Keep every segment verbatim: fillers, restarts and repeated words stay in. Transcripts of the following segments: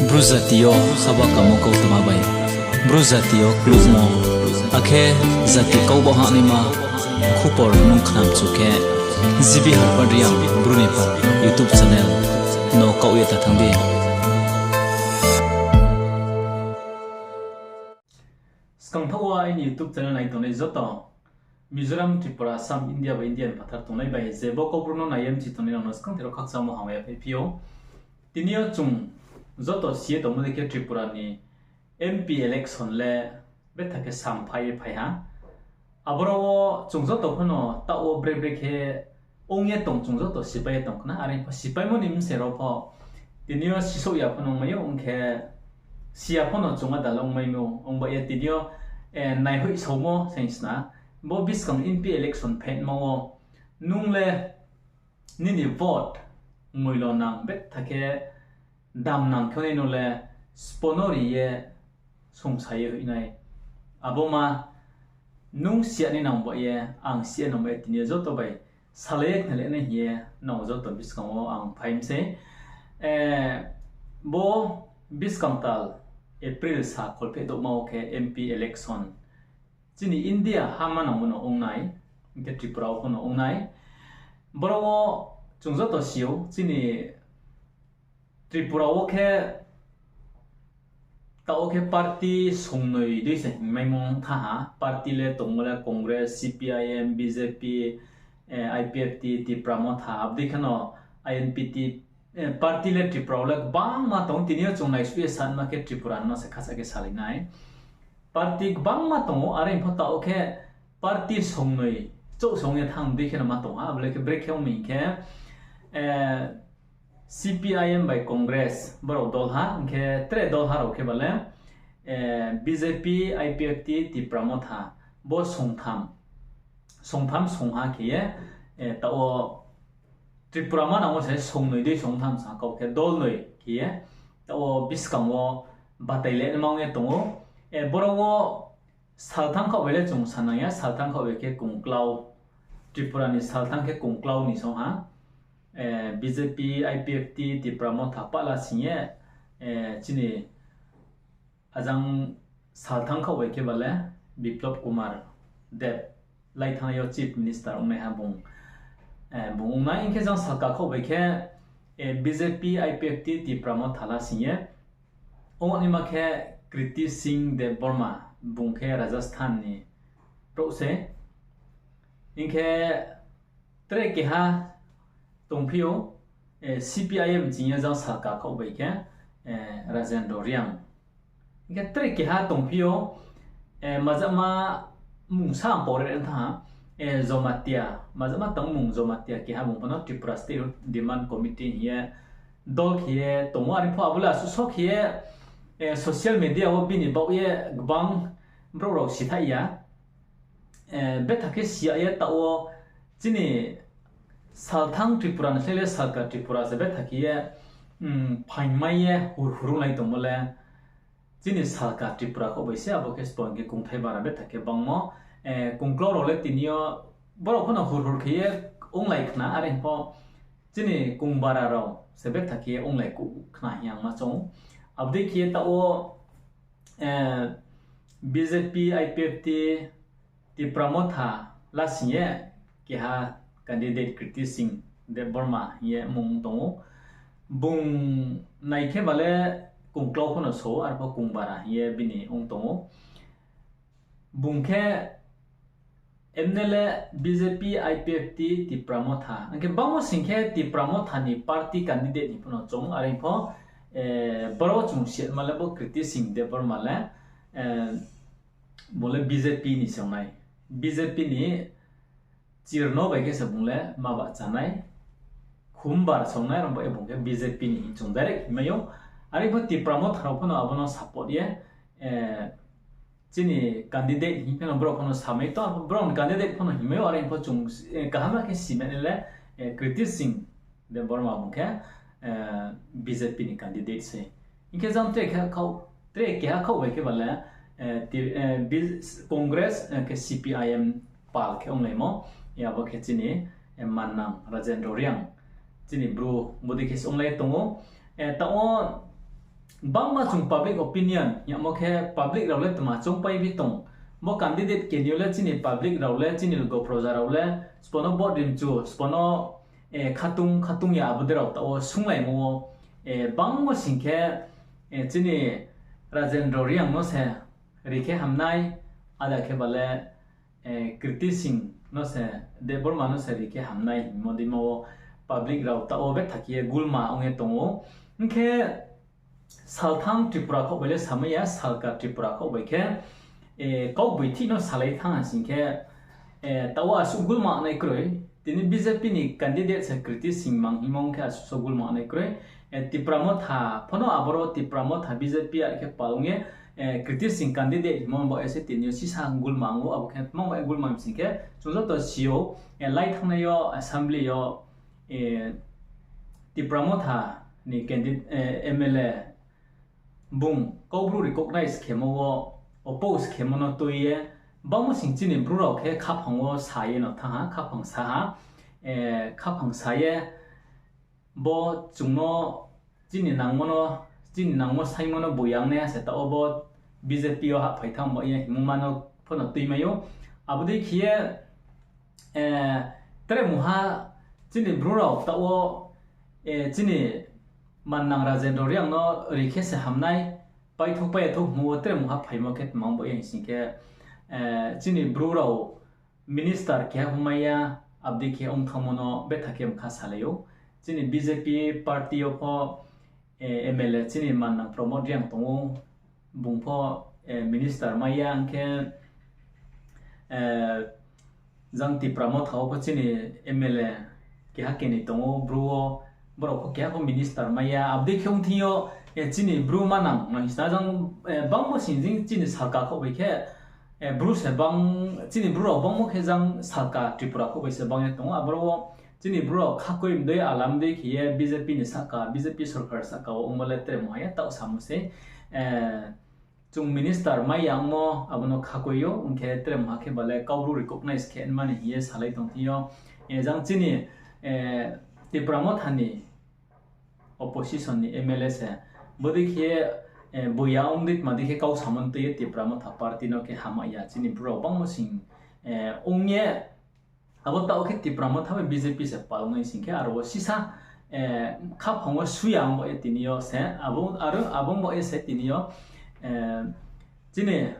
Bru jati yo haba kamo kautma bai, Bru jati yo klukmo, akhe jati kau ba hahnaima khupor nung khnamchu khe, G B Harpad Reang Bru ni pha YouTube channel no kaoh ye ta thanng di. Skang thaoh wo aini YouTube channel nai tongnai joto Mizoram, Tripura, Assam, India bai India ni phathar tongnai bai je bo Kaubru no nai ye mchi tongnai rao no skang thero khakchangmo hamya phaiphi ou. Tini yo chung joto si ye tongmo dei khe Tripura ni M P election le betha khe samphai ye phai ha. Aboro wo chung joto phano taoh wo bre bre khe ong ye tong, chung joto sipai ye tong khna, are pho sipaimo ni bse rao pho tini yo sisouh ya phano ongmai ou, ong khe si ya phano chung adal ongmaimo, ong ba ye tini yo naihoih saomo saing sna, bo buskang M P election phaimo wo nung le nini vote moilo nang betha khe dam nang khe nai no le sbo no ri ye sungsa ye hoih nai. Abo ma nung si ya ni nang ba ye, ang si ya nang ba ye, tini yo joto bai salai ye khnalai nai hing ye nang joto buskang wo ang phai mi sei. Bo buskang tal April sa kholpheh douhma wo khe M P election chini India ha manang wo no ong nai, hing khe Tripura wo pho no ong nai. Boro wo chung joto si ou, chini Tripura wo khe taoh wo khe party songnoi dei se hingmaimo tha ha. Party le tongmo le Congress, C P I M, B J P, I P F T, Tipra Motha, abo dei kheno I N P T, party le Tripura wo le gbangma tong. Tini yo chung naisuh ye sanma khe Tripura no se khasa khe salai nai. Party gbangma tong ou, are pho taoh wo khe party songnoi chouh song ye thanng dei kheno ma tong ha, abo le khe brekhe ong mi hing khe, C P I M bai Congress, borao dolha, hing khe tre dolha rao khe ba le, B J P, I P F T, Tipra Motha, bo songtham, songtham songha khe ye, taoh wo Tripura manang wo se songnoi dei songtham sa kau khe dolnoi khe ye, taoh wo buskang wo batai le mang ye tong ou. Boro wo salthang khaoh bai le chung sanang ya, salthang khaoh bai khe kungklau, Tripura ni salthang khe kungklau ni song ha, B J P, I P F T, Tipra Motha pahla sing ye, chini ajang salthang khaoh bai khe ba le Biplab Kumar Deb, lai thanng yo Chief Minister ongnaiha bung, bung ong nai. Hing khe jang salka khaoh bai khe, B J P, I P F T, Tipra Motha la sing ye, ong naima khe Kriti Singh Debbarma, bung khe Rajasthan ni brouh se. Hing khe tre keha tongphi ou, C P I M ching ye jang salka khaoh bai khe, Rajendra Reang. Hing khe tre keha tongphi ou, majama mungsa ang pore tha, Jomatia, majama tongmung Jomatia keha bung pho no Tripura Statehood Demand Committee hing ye dol khe ye tong ou, are pho abo le asuh so khe ye, social media wo bini baoh ye gbang brouh rao sithaih ya. Betha khe si ya ye taoh wo chini salthang Tripura ni slái le salka Tripura se betha khe ye, phaingmai ye hurhur onglai tongmo le chini salka Tripura khaoh bai se, abo khe sbo hing khe kungthai bara betha khe bangmo, kungklau rao le tini yo borao pho no hurhur khe ye onglai khna, are pho chini kungbara rao se betha khe ye onglai kuh khna hing ye ang ma choung ou. Abo dei khe ye taoh wo, B J P, I P F T, Tipra Motha la sing ye keha candidate Kriti Singh Debbarma hing ye mung tong ou. Bung nai khe ba le kungklau pho no so, arpho kungbara hing ye bini ong tong ou. Bung khe M N L A, B J P, I P F T, Tipra Motha, hing khe bangmo sing khe Tipra Motha ni party candidate ni pho no choung, are pho, boro chung si ma le bo Kriti Singh Debbarma le, bung le B J P ni se ong nai. B J P ni chirno bai khe se bung le ma bahcha nai. Khumbar se ong nai, aro bai bung khe B J P ni hing chung direct hingmai ou. Are pho Tipra Motha rao pho no abo no support ye, chini candidate hing phe no brao pho no samai tong, brao ni candidate pho no hingmai ou, are pho chung, kaham khe simai nai le, Kriti Singh Debbarma bung khe, B J P ni candidate se. Hing khe jang tre keha khaoh bai khe ba le, Congress, khe C P I M pal khe onglaimo, abo khe chini, mannang Rajendra Reang, chini Bru, bodei khe se onglai tong ou. Taoh wo Bangma chung public opinion yamo khe public rao le tma choungpai bi tong. Bo candidate keni yo le chini public rao le, chini logo proja rao le, sbo no vote ri mchu, sbo no khatung khatung ya abo dei rao taoh wo sunglaimo wo, bangmo sing khe, chini Rajendra Reang no se ri khe hamnai, ada khe ba le Kriti Sing no se, Debbarma no se ri khe hamnai hingmo deimo wo public rao taoh wo betha khe ye gulma ong ye tong ou. Hing khe salthang Tripura khouh bai le samai ya, salka Tripura khouh bai khe, kaugboithih no salai thanng ha sing khe, taoh wo asuh gulma nai kroi. Tini B J P ni candidate se Kriti Sing mang hingmo ong khe asuh so gulma nai kroi. Tipra Motha pho no aboro Tipra Motha B J P are khe pal ong ye, Kriti Sing candidate hingmo baoh ye se tini yo sisa gulma ong ou, abo khe tma bai gulma sing khe chung joto si ou, lai thanngnai yo assembly yo, Tipra Motha ni candidate, M L A bung Kaubru recognize khemo wo oppose khemo no tui ye, bangmo sing chini Bru rao khe khaphang wo sa ye no thanng ha, khaphang sa ha, khaphang sa ye, bo chung no chini nangmo no, chini nangmo saingmo no boiyangnai ha se taoh wo bo B J P yo hahphai thanng ba ye hingmo ma no pho no tuimai ou. Abo dei khe ye, tre mungha chini Bru rao taoh wo, chini mannang Rajendra Reang no ri khe se hamnai, paithouh pai ya thouh hingmo wo tre mungha phaimo khe tmang bo ye hing sing khe, chini Bru rao minister keha pho mai ya, abo dei khe ong thanngmo no betha khe mkha salai ou. Chini B J P party yo pho, M L A chini mannang Pramod Reang tong ou, bung pho minister mai ya, hing khe jang Tipra Motha wo pho chini M L A keha keni tong ou, Bru wo, brao pho keha pho minister mai ya, abo dei khe ong thing yo, chini Bru manang no hing sna jang, bangmo sing jing chini salka khouh bai khe, Bru se bang, chini Bru rao bangmo khe jang salka Tripura khouh bai se bang ye tong ou, aboro wo chini Bru rao khakoi mdei alam dei khe ye B J P ni sahka, B J P sorkar sahka wo ongmo le tre mungha ya taoh samo sei, chung minister mai ya ongmo abo no khakoi ou, ong khe tre mungha khe ba le Kaubru recognize khe mani hing ye salai tong thing yo, jang chini Tipra Motha ni opposition ni M L A se, bodei khe, boiya ong dei tma dei khe kau samo no tui ye Tipra Motha party no khe hama ya, chini Bru rao bangmo sing ong ye, abo taoh khe Tipra Motha bai B J P se pal ong nai sing khe aro wo sisa, khaphang wo suya ong ba ye tini yo se, abo, aro abo ong ba ye se tini yo, chini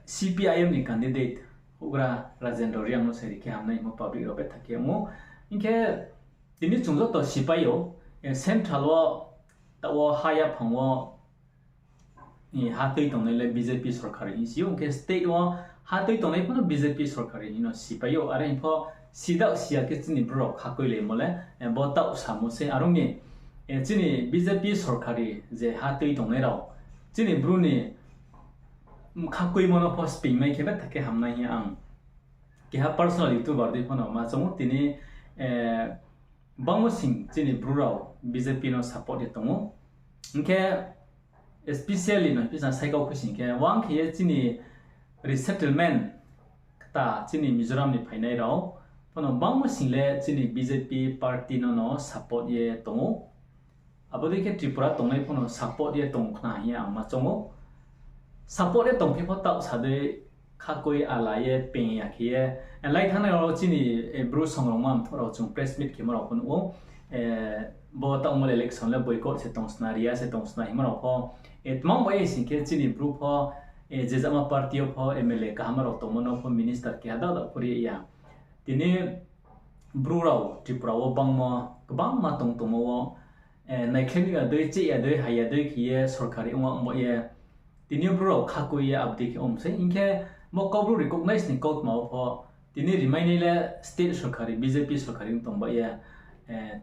C P I M ni candidate houhgra Rajendra Reang no se ri khe hamnai hingmo public rao betha khe ong ou. Hing khe tini chung joto sipai ou, central wo taoh wo ha yaphang wo ha tui tongnai le B J P sorkari hing si ou, ong khe state wo ha tui tongnai pho no B J P sorkari hing no sipai ou, are hing pho sidaoh siya khe chini Bru rao khakoi laimo le, bo taoh samo sei, are ong mi, chini B J P sorkari je ha tui tongnai rao, chini Bru ni khakoi mo no pho sping mai khe betha khe hamnai hing ang keha personal YouTuber dei pho no ma choung ou, tini bangmo sing chini Bru rao B J P no support ye tong ou. Hing khe especially no pisa sai kau khe sing khe, wang khe ye chini resettlement kta chini Mizoram ni phainai rao pho no bangmo sing le chini B J P party no no support ye tong ou. Abo dei khe Tripura tongnai pho no support ye tong khna hing ye ang ma choung ou. Support ye tong phi pho taoh sa dei khakoi ala ye peng ya khe ye, lai thanngnai rao chini Bru songrongma mthoh rao chung press meet khemo rao pho nuh ou. Bo taoh mo le election le boycott se tong sna, ri ya se tong sna hingmo rao pho, tmang bai ye sing khe chini Bru pho, je jama party yo pho M L A kaham rao tongmo no pho minister keha daoh daoh pho ri ya. Tini Bru rao Tripura wo bangmo, kbangma tong tongmo wo, naikhlai ya dei, cheh ya dei, hai ya dei khe ye sorkari ong ong ba ye, tini yo Bru rao khakoi ye abo dei khe ong sei. Hing khe bo Kaubru recognize ni kautma wo pho, tini rimainai le state sorkari, B J P sorkari ong tong ba ye,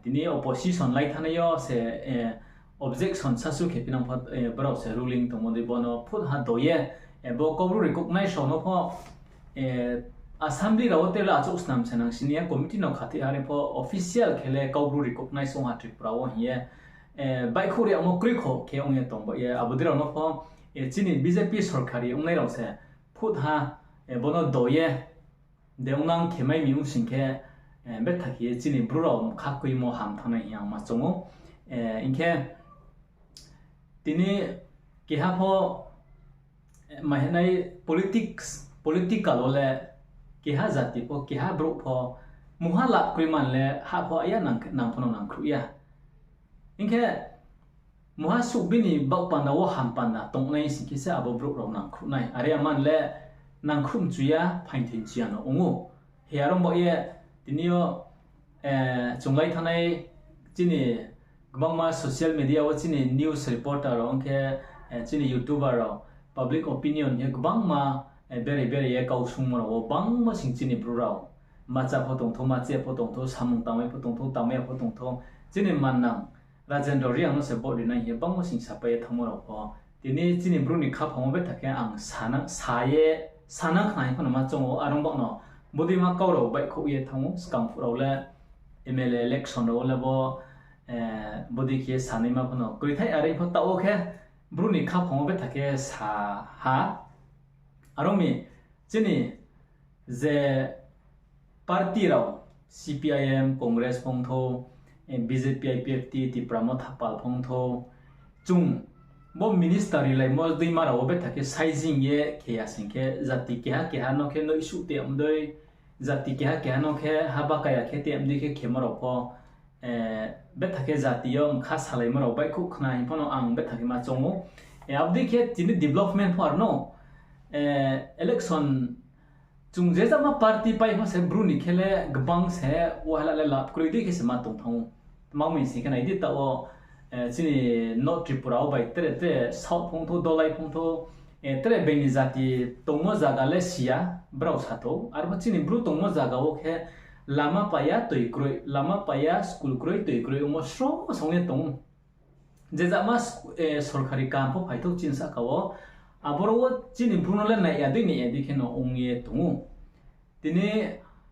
tini opposition lai thanngnai yo se, objection sasu khe phinang pho, brao se ruling tongmo dei bo no phut ha do ye, bo Kaubru recognize rao no pho, assembly rao wo tela achouh snam se nang sini ya, committee no khathoi ha ni pho official khe le Kaubru recognize ong ha Tripura wo hing ye, baihkhouh ri yagmo kroikhouh khe ong ye tong ba ye, abo dei rao no pho, chini B J P sorkari ongnai rao se phut ha, bo no do ye, de ongnang khe mai mi ong sing khe, betha khe ye chini Bru rao khakoi mo ham thanngnai hing ang ma choung ou. Hing khe Tini keha pho, eh, ma hinai politics, political wo le keha jati pho, keha brouh pho, mungha lap kroi man le ha pho aya nang, nang pho no nangkhruh ya. Hing khe, mungha suh bini baoh panda wo ham panda tongnai sing khe se abo brouh rao nangkhruh nai. Are ya man le nangkhruh mchu ya, phaingthoi mchu ya no ong ou. He aro baoh ye tini yo, eh, chunglai thanngnai chini gbangma social media wo chini news reporter rao, ong khe, eh, chini YouTuber rao, public opinion ye gbangma, eh, bere bere ye kau sungmo rao wo bangma sing chini Bru rao. Macha pho tongthou, macha pho tongthou, samung tangmai pho tongthou, tangmai ya pho tongthou. Chini mannang Rajendra Reang no se vote rinai hing ye bangma sing sapai ye thanngmo rao pho. Tini chini Bru ni khaphang wo betha khe ang sana, sa ye, sana khna hing pho no ma choung ou, are ong baoh no bodei ma kau rao baihkhouh ye thanng ou, skang phuh rao le M L A election rao le bo, eh, bodei khe ye sanaima pho no kroi thai, are pho taoh wo khe Bru ni khaphang wo betha khe sa ha. Are ong mi, chini je party rao, C P I M, Congress phongthou, eh, B J P, I P F T, Tipra Motha pal phongthou, chung bo minister rilaimo deima rao wo betha khe saijing ye khe ya sing khe jati keha keha no khe noihsuh te mdei, jati keha keha no khe haba kaya khe te mdei khe khemo rao pho, eh, betha khe jati yo mkha salaimo rao baihkhouh khna hing pho no ang betha khe ma choung ou. Eh, abo dei khe tini development pho aro no, eh, election chung je jama party pai pho se Bru ni khe le gbang se, wahala le lap kroi dei khe se ma tong thanng ou. Tma ong mi sing khe nai di taoh wo, eh, chini North Tripura wo bai tre tre South phongthou, Dolai phongthou, eh, tre being ni jati tongmo zaga le si ya, brao sa thou. Arpho chini Bru tongmo zaga wo khe lama pai ya, toi kroi, lama pai ya, school kroi, toi kroi, ongmo sro song ye tong ou. Je jama sku-, eh, sorkari kaham pho phai thou chini sahka wo, aboro wo chini Bru no le nai ya dei, nai ya dei khe no ong ye tong ou. Tini,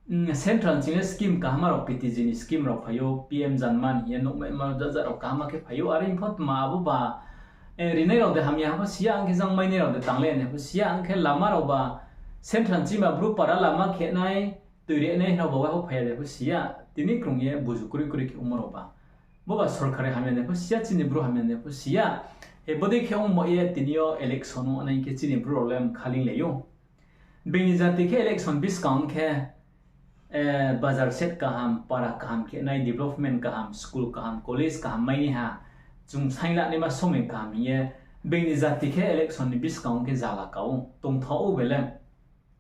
mm, central ching le scheme kaham rao, P T G ni scheme rao phai ou, P M Jan Man hing ye nuhmaima jaja rao kaham khe phai ou, are pho tma abo ba, eh, rinai rao de hamya pho si ya, ang khe jang mainai rao de tanglai nai pho si ya, ang khe lama rao ba, central ching ba Bru para lama khenai, toi rinai rao ba wai pho phai ya de pho si ya, tini krung ye buzu kroi kroi khe ongmo rao ba. Bo ba sorkari hamya de pho si ya, chini Bru hamya de pho si ya. He bodei khe ong baoh ye tini yo election ong nai khe chini Bru rao le mkha linglai ou. Being ni jati khe election buskang khe, eh, bazar set kaham, para kaham khenai, development kaham, school kaham, college kaham mai ni ha, chung saing la naima somoi kaham hing ye, being ni jati khe election ni buskang khe zala ka ou, tongthaoh ou bele.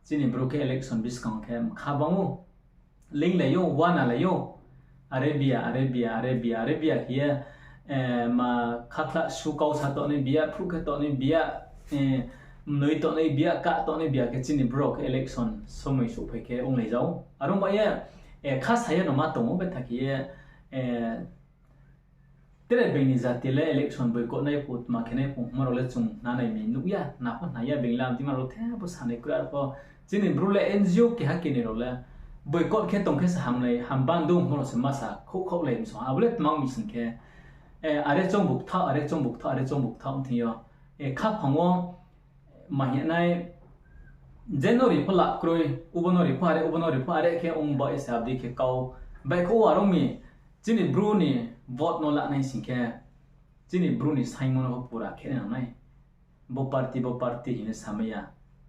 Chini Bru khe election buskang khe mkha bang ou, linglai ou, wanalai ou, Arabia, Arabia, Arabia, Arabia khe ye, eh, ma khakhla su kau sa tongnai bia, phruh khe tongnai bia, eh, mnoi tongnai bia, kah tongnai bia khe chini Bru rao khe election somoi souhphai khe onglai ja ou. Are ong ba ye, eh, kha sa ye no ma tong ou, betha khe ye, eh, tre being ni jati le election boycott nai pho, tma khe nai pho, hingmo rao le chung nanai mi nuh ya, na pho hna ya, being lam dima rao the bo sanai kra pho. Chini Bru le N G O keha keni rao le boycott khe tong khe se hamnai, ham ban dou hingmo rao se masa khouh khouh lai msong. Abo le tma ong mi sing khe, eh, are choung bukthaoh, are choung bukthaoh, are choung bukthaoh thing yo. Eh, khaphang wo ma hing nai, je no ri pho lap kroi, ubo no ri pho are, ubo no ri pho are khe ong ba ye se abo dei khe kau. Baihkhouh wo are ong mi, chini Bru ni vote no lanai sing khe, chini Bru ni saingmo no pura khe nai nang nai. Bo party, bo party hing ye samai ya.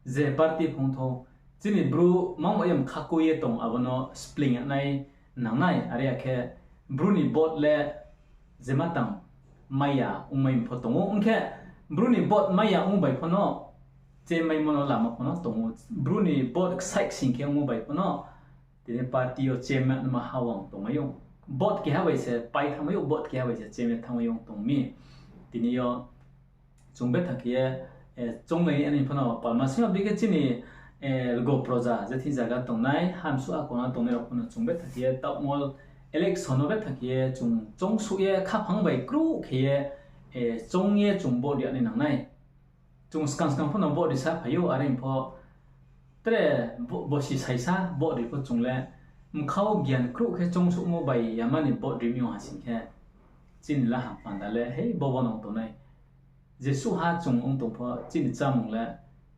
Je party phongthou, chini Bru mang bai ye mkha kui ye tong, abo no spling ya nai nang nai. Are ya khe Bru ni vote le jema tang mai ya ongmai pho tong ou. Ong khe Bru ni vote mai ya ong bai pho no, chemaimo no lama pho no tong ou. Bru ni vote ksaih ksing khe ongmo bai pho no, tini party yo chema nma ha wang tongmai ou. Vote keha bai se pai thanngmai ou, vote keha bai se chema thanngmai ou tong mi. Tini yo chung betha khe ye, eh, choungnai ni ani pho no palma sing abo dei khe chini, eh, lgo proja je thing zaga tongnai, hamsuh akona tongnai rao pho no chung betha khe ye, taoh mol election no betha khe ye, chung choungsouh ye, khaphang bai kruh khe ye, eh, choung ye chung vote ri nai nang nai. Chung skang skang pho no vote risa phai ou, are pho tre bo-, bosi saisa vote ri pho chung le mkha wo gian kruh khe choungsouhmo bai yama ni vote ri mi ong ha sing khe, chini la ham panda le hei bo bo no ong tong nai. Jesuh ha chung ong tong pho chini chámung le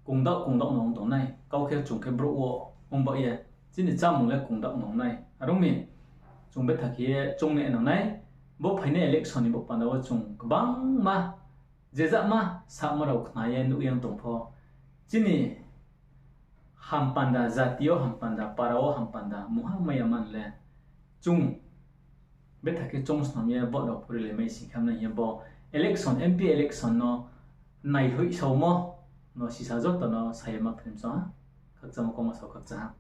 kongdaoh kongdaoh no ong tong nai. Kau khe chung khe brouh wo ong baoh ye chini chámung le kongdaoh no ong nai. Are ong mi, chung betha khe ye choung nai nang nai. Bo phainai election ni bo panda wo chung gbangma Je jama samo rao khna ye nuh ye tong pho, chini hampanda, jati yo hampanda, para wo hampanda mungha mai ya man le, chung betha khe choungsnam ye vote rao phuri le mai sing khe hamnai hing ye bo election, M P election no naihoih saomo no sisa joto no sa ye ma phrim song ha. Khakchangmo kauma sao khakchang ha.